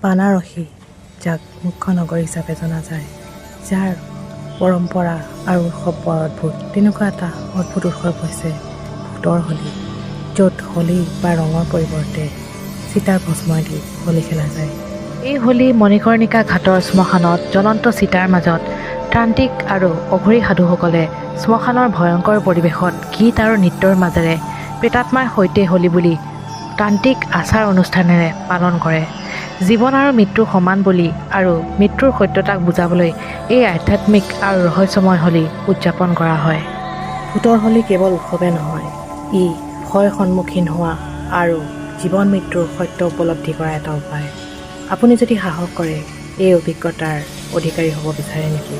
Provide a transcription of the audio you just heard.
বানাৰসী, যাক মুখ্য নগৰ হিচাপে জনা যায়, যাৰ পৰম্পৰা আৰু উৎসৱ বৰ অদ্ভুত। তেনেকুৱা এটা অদ্ভুত উৎসৱ হৈছে ভূতৰ হোলী, য'ত হোলী বা ৰঙৰ পৰিৱৰ্তে চিতাৰ ভস্ম দি হোলী খেলা যায়। এই হোলী মণিকৰ্ণিকা ঘাটৰ শ্মশানত জ্বলন্ত চিতাৰ মাজত তান্ত্ৰিক আৰু অঘৰী সাধুসকলে শ্মশানৰ ভয়ংকৰ পৰিৱেশত গীত আৰু নৃত্যৰ মাজেৰে প্ৰেতাত্মাৰ সৈতে হোলী বুলি তান্ত্ৰিক আচাৰ অনুষ্ঠানেৰে পালন কৰে। জীৱন আৰু মৃত্যু সমান বুলি আৰু মৃত্যুৰ সত্যতাক বুজাবলৈ এই আধ্যাত্মিক আৰু ৰহস্যময় হোলী উদযাপন কৰা হয়। ভূতৰ হোলী কেৱল উৎসৱে নহয়, ই ভয় সন্মুখীন হোৱা আৰু জীৱন মৃত্যুৰ সত্য উপলব্ধি কৰা এটা উপায়। আপুনি যদি সাহস কৰে, এই অভিজ্ঞতাৰ অধিকাৰী হ'ব বিচাৰে নেকি?